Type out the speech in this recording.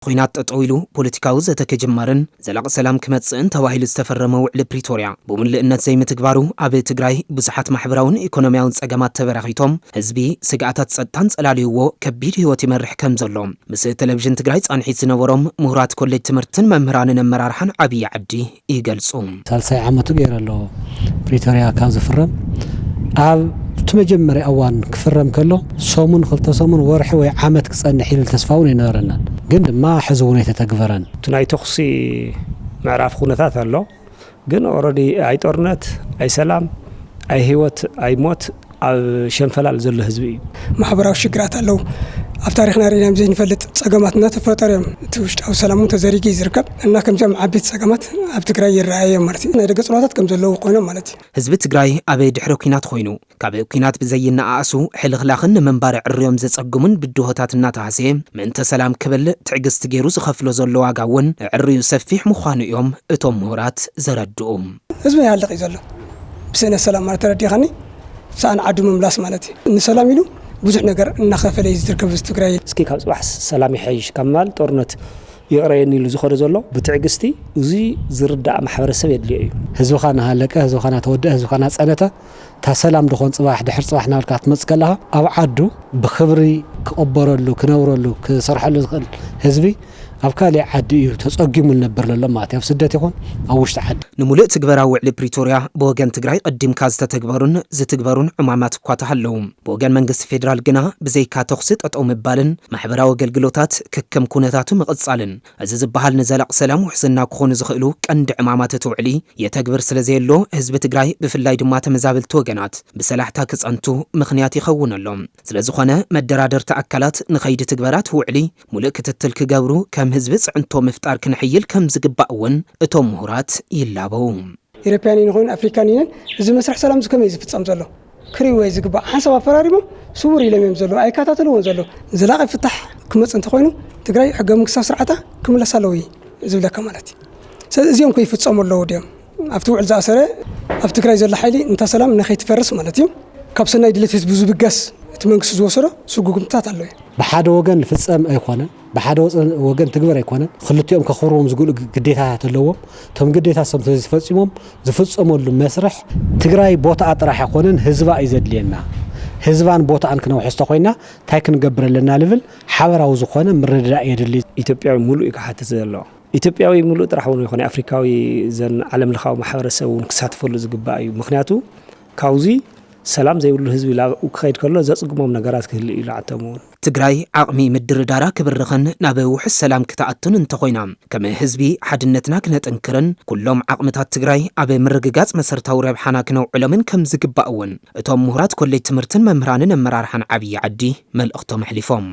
ኲናት ጠጠው ኢሉ ፖለቲካዊ ዘተ ክጅመርን ዘላቂ ሰላም ክመጽእን ተባሂሉ ዝተፈረመ ውዕሊ ፕሪቶርያ ብምልእነት ዘይምትግባሩ ኣብ ትግራይ ብዙሓት ማሕበራውን ኢኮኖሚያውን ጸገማት ተበራኺቶም ህዝቢ ስግኣታት ጸጥታን ጸላልይዎ ከቢድ ህይወት ይመርሕ ከም ዘሎ ምስ ቴሌቪዥን ትግራይ ጻንሒት ዝነበሮም ምሁራት ኮሌጅ ትምህርትን መምህራንን ኣመራርሓን ዓብዪ ዓዲ ይገልጹ። ሳልሳይ ዓመቱ ገይሩ ኣሎ ፕሪቶርያ ካብ ዝፍረም። ኣብ እቲ መጀመርያ እዋን ክፍረም ከሎ ሰሙን፣ ክልተ ሰሙን፣ ወርሒ ወይ ዓመት ክጸንሕ ይብል ተስፋ እውን ኣይነበረናን። ግን ድማ ሕዚ እውን ኣይተተግበረን። እቲ ናይ ተኹሲ ምዕራፍ ኩነታት ኣሎ። ግን ኦረዲ ኣይ ጦርነት፣ ኣይ ሰላም፣ ኣይ ህይወት፣ ኣይ ሞት ኣብ ሸንፈላል ዘሎ ህዝቢ እዩ። ማሕበራዊ ሽግራት ኣለዉ። ኣብ ታሪኽና ርኢናዮም ዘይንፈልጥ ጸገማት እናተፈጠሩ እዮም። እቲ ውሽጣዊ ሰላም እውን ተዘሪጊ እዩ ዝርከብ እና ከምዚኦም ዓበይቲ ጸገማት ኣብ ትግራይ ይረኣዩ እዮም ማለት እዩ። ናይ ደገ ጽልዋታት ከም ዘለዉ ኮይኖም ማለት እዩ። ህዝቢ ትግራይ ኣብ ድሕሪ ኲናት ኮይኑ ካብ ኲናት ብዘይነኣኣሱ ሕልኽላኽን ንምንባር ዕርዮም ዘጸግሙን ብድሆታት እናተሃስየ ምእንተ ሰላም ክብል ትዕግስቲ ገይሩ ዝኸፍሎ ዘሎ ዋጋ እውን ዕርዩ ሰፊሕ ምዃኑ እዮም እቶም ምሁራት ዘረድኡ። ህዝቢ ይሃልቕ እዩ ዘሎ። ብስእነት ሰላም ማለት ተረዲኻኒ? ሰኣን ዓዱ ምምላስ ማለት እዩ። ንሰላም ኢሉ ብዙሕ ነገር እናኸፈለ እዩ ዝርከብ ህዝቢ ትግራይ። እስኪ ካብ ጽባሕ ሰላም ይሐይሽ ካብ ምባል ጦርነት ይቕረየኒ ኢሉ ዝኸዶ ዘሎ ብትዕግስቲ እዚ ዝርዳእ ማሕበረሰብ የድልዮ እዩ። ህዝብኻ እናሃለቀ፣ ህዝብኻ እናተወደአ፣ ህዝብኻ እናጸነተ፣ እታ ሰላም ድኾን ጽባሕ፣ ድሕሪ ጽባሕ እናበልካ ክትመጽእ ከለኻ፣ ኣብ ዓዱ ብኽብሪ ክቕበረሉ፣ ክነብረሉ፣ ክሰርሐሉ ዝኽእል ህዝቢ ኣብ ካሊእ ዓዲ እዩ ተጸጊሙ ዝነብር ዘሎ ማለት እዩ። ኣብ ስደት ይኹን ኣብ ውሽጢ ዓዲ። ንምሉእ ትግበራ ውዕሊ ፕሪቶርያ ብወገን ትግራይ ቀዲምካ ዝተተግበሩን ዝትግበሩን ዕማማት እኳ ተሃለዉ፣ ብወገን መንግስቲ ፌዴራል ግና ብዘይካ ተኹሲ ጠጠው ምባልን ማሕበራዊ ኣገልግሎታት ከከም ኩነታቱ ምቕጻልን፣ እዚ ዝበሃል ንዘላቂ ሰላም ውሕስና ክኾኑ ዝኽእሉ ቀንዲ ዕማማት እቲ ውዕሊ የተግብር ስለ ዘየሎ፣ ህዝቢ ትግራይ ብፍላይ ድማ ተመዛበልቲ ወገናት ብሰላሕታ ክጸንቱ ምኽንያት ይኸውን ኣሎ። ስለ ዝኾነ፣ መደራደርቲ ኣካላት ንኸይዲ ትግበራት ውዕሊ ሙሉእ ክትትል ክገብሩ፣ ከም ህዝቢ ጽዕንቶ ምፍጣር ክንሕይል ከም ዝግባእ እውን እቶም ምሁራት ይላበው። ኢሮፕያን ዩኒየን ኮይኑ ኣፍሪካን ዩኒየን እዚ መስርሕ ሰላም እዚ ከመይ ዝፍጸም ዘሎ ክርእይዎ እዩ ዝግባእ። ሓንሳብ ኣፈራሪሞም ስውር ኢሎም እዮም ዘለዉ፣ ኣይከታተልዎን ዘለዉ። ዘላቒ ፍታሕ ክመጽእ እንተኾይኑ ትግራይ ሕገ መንግስታዊ ስርዓታ ክምለስ ኣለዎ እዩ ዝብለካ ማለት እዩ። ስለዚ እዚኦም ከይፍጸሙ ኣለዉ ድዮም? ኣብቲ ውዕል ዝኣሰረ ኣብ ትግራይ ዘሎ ሓይሊ እንታ ሰላም ንኸይትፈርስ ማለት እዩ። ካብ ሰናይ ድሌት ህዝቢ ዝብገስ እቲ መንግስቲ ዝወሰዶ ስጉምትታት ኣሎ እዩ። ብሓደ ወገን ዝፍጸም ኣይኮነን፣ ብሓደ ወፀ-፣ ወገን ትግበር ኣይኮነን። ክልቲኦም ከኽብርዎም ዝግብኡ ግ-፣ ግዴታታት ኣለዎም። እቶም ግዴታ ሰም ዝፈጺሞም ዝፍጸመሉ መስርሕ ትግራይ ቦታኣ ጥራሕ ኣይኮነን፣ ህዝባ እዩ ዘድልየና። ህዝባን ቦታኣን ክነውሕስ ተኾይና እንታይ ክንገብር ኣለና ልብል ሓበራዊ ዝኾነ ምርድዳእ የድሊ። ኢትዮጵያዊ ሙሉእ እዩ ክሓትት ዘሎ። ኢትዮጵያዊ ሙሉእ ጥራሕ እውን ይኾነ ኣፍሪካዊ ዘን ዓለም ለኻዊ ማሕበረሰብ እውን ክሳተፈሉ ዝግባእ እዩ። ምክንያቱ ካብዚ ሰላም ዘይብሉ ህዝቢ ላብኡ ክኸይድ ከሎ ዘጽግሞም ነገራት ክህሉ እዩ። ላዕቶም እውን ትግራይ ዓቕሚ ምድርዳራ ክብርኽን ናብ ውሑስ ሰላም ክትኣቱን እንተኾይና፣ ከም ህዝቢ ሓድነትና ክነጥንክርን ኩሎም ዓቕምታት ትግራይ ኣብ ምርግጋጽ መሰርታዊ ረብሓና ክነውዕሎምን ከም ዝግባእ እውን እቶም ምሁራት ኮሌጅ ትምህርትን መምህራንን ኣመራርሓን ዓብዪ ዓዲ መልእኽቶም ኣሕሊፎም።